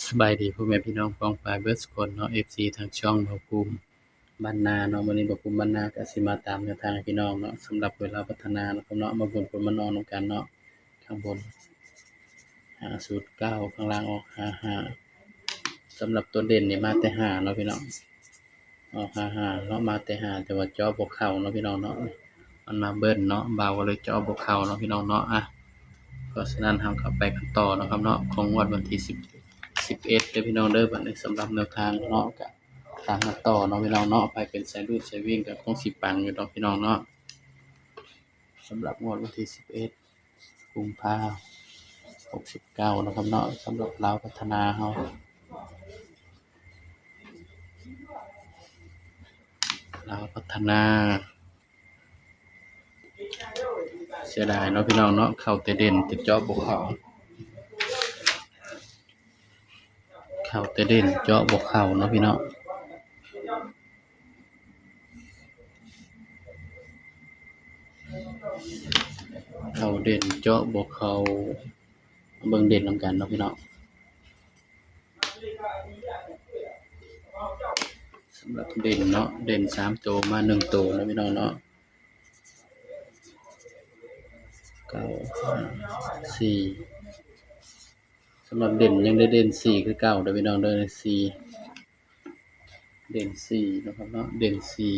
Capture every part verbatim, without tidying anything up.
สบายดีพ่อแม่พี่น้องป้องปายเบิดสุคนเนาะ เอฟซี ทางช่องบ่าวภูมิบ้านนาเนาะ มื้อนี้บ่าวภูมิบ้านนาก็สิมาตามแนวทางให้พี่น้องเนาะ สำหรับหวยลาวพัฒนานะครับเนาะ มาเบิ่งผลมันออกนำกันเนาะ ข้างบน ห้าศูนย์เก้า ข้างล่างออก ห้าห้า สำหรับตัวเด่นนี่มาแต่ห้าเนาะพี่น้อง ออก ห้าห้า เนาะ มาแต่ห้า แต่ว่าเจาะบ่เข้าเนาะพี่น้องเนาะ มันมาเบิ้ลเนาะ บ่าวก็เลยเจาะบ่เข้าเนาะพี่น้องเนาะ อ่ะ เพราะฉะนั้นเราก็ไปกันต่อเนาะครับเนาะ ของงวดวันที่สิบ สิบเอ็ดเด้อพี่น้องเด้อ บัดนี้สำหรับแนวทางเนาะ ก็ตามกันต่อเนาะพี่น้องเนาะ ไปเป็นสายรูดสายวิ่งก็คงสิปังอยู่เนาะพี่น้องเนาะ สำหรับงวดวันที่สิบเอ็ด กุมภา หกสิบเก้า นะครับเนาะ สำหรับลาวพัฒนาเฮา ลาวพัฒนา เสียดายเนาะพี่น้องเนาะ เข้าแต่เด่นแต่เจาะบ่เข้า เข้าแต่เด่นเจาะบ่เข้าเนาะพี่น้อง เข้าเด่นเจาะบ่เข้า เบิ่งเด่นนำกันเนาะพี่น้อง สำหรับเด่นเนาะ เด่นสามตัวมาหนึ่งตัวเนาะพี่น้องเนาะ เก้าห้าสี่ สำหรับเด่นยังได้เด่นสี่คือเก่าเด้อพี่น้องเด้อ สี่ เด่นสี่นะครับเนาะ เด่นสี่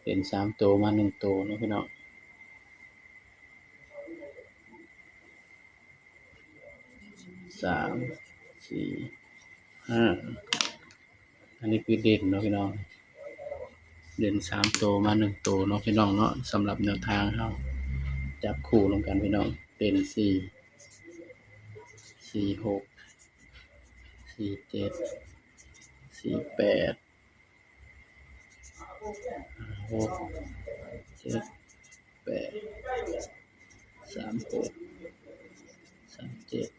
เด่นสามตัวมาหนึ่งตัวเนาะพี่น้อง สาม สี่ ห้า อันนี้คือเด่นเนาะพี่น้อง เด่นสามตัวมาหนึ่งตัวเนาะพี่น้องเนาะ สำหรับแนวทางเฮา จับคู่นำกันพี่น้อง เด่นสี่ สี่หก สี่เจ็ด สี่แปด หก เจ็ด แปด สามหก สามเจ็ด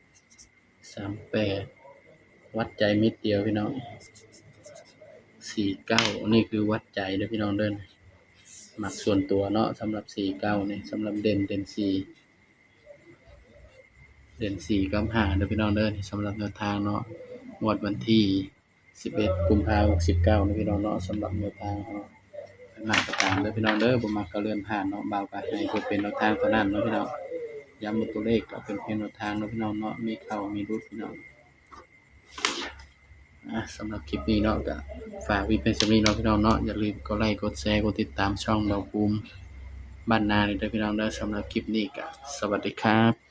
สามแปด วัดใจเม็ดเดียวพี่น้อง สี่เก้า นี่คือวัดใจเด้อพี่น้องเด้อ มักส่วนตัวเนาะ สำหรับสี่เก้านี่ สำหรับเด่น เด่นสี่ เด่นสี่กับห้าเด้อพี่น้องเด้อ สำหรับแนวทางเนาะ งวดวันที่สิบเอ็ด กุมภา หกสิบเก้านะพี่น้องเนาะ สำหรับแนวทางเนาะ มักก็ตามเด้อพี่น้องเด้อ บ่มักก็เลื่อนผ่านเนาะ บ่าวก็ให้เพื่อเป็นแนวทางเท่านั้นเนาะพี่น้อง ย้ำว่าตัวเลขก็เป็นเพียงแนวทางเนาะพี่น้องเนาะ มีเข้ามีหลุดพี่น้อง อ่ะ สำหรับคลิปนี้เนาะ ก็ฝากไว้เพียงส่ำนี้เนาะพี่น้องเนาะ อย่าลืมกดไลค์ กดแชร์ กดติดตามช่องบ่าวภูมิบ้านนานี่เด้อพี่น้องเด้อ สำหรับคลิปนี้ก็สวัสดีครับ